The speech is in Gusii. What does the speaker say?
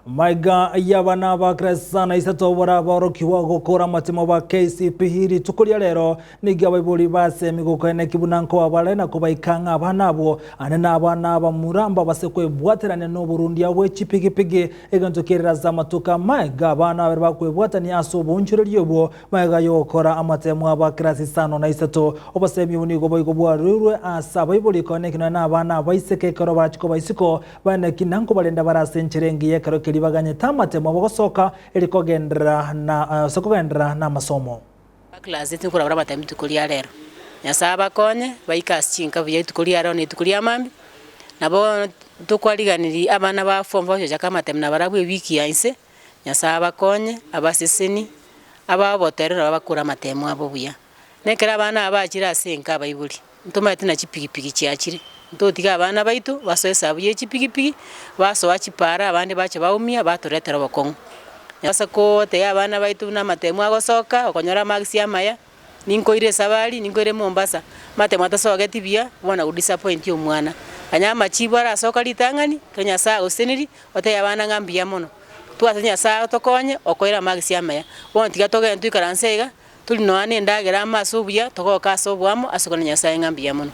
Maiga y'abana ba Kresana isato baraborokigwa gokora amatemo ba KCPE rituko ria rero nigo abaibori basemi gokoeneki buna nkoba bare na kobaika ng'a abana abwo ane na abana abamura mbabase kwebwaterania noborundia bwe chipigipigi egento kerire ase amatuko amaiga abana abere bakwebwatania ase oboonchoreria obwo Magega y'ogokora amatemo aba kirasi isano na isato, obosemi obo nigo boigo bwaruirwe ase abaibori koeneki nonya nabana abaiseke ekero barachie koba isiko, baeneki na nkobarenda bare ase enchera engiya ekero keria baganyete amatemo abo gosoka erio kogenderera na ase kogenderera namasomo. Class tinkorabora amatemo rituko ria rero. Nyasae abakonye baike ase chinka buya rituko ria rero na rituko ria mambia, nabo tokwariganirie abana ba form four bagochaka amatemo nabarabwo ewiki ya inse. Nyasae abakonye, abaseseni, ababoterere nabo bakore amatemo abo buya. Na ekero abana aba bachire ase enka abaibori, ntomanyete na chipigipigi chiachire, ntotige abana baito basoe esabu ye chipigipigi, basoa chipara abande bache baumia batoretera obokong'u. Ase kotebia abana baito buna amatemo agosoka, okonyora amarks amaya, Ninkoire esabari, ninkoire Mombasa, amatemo atasogeti buya, bono go disappoint omwana. Onye amachibu arasoka ritang'ani, ekero Nyasaye agoseseniri, otebie abana ng'a mbuya mono. Twase Nyasaye atokonye, okoire amagisi amaya. Bono tiga togende toikaranse iga, tori nonya na endagera amo ase obuya, togoke ase oboamo ase okona Nyasaye ng'a mbuya mono.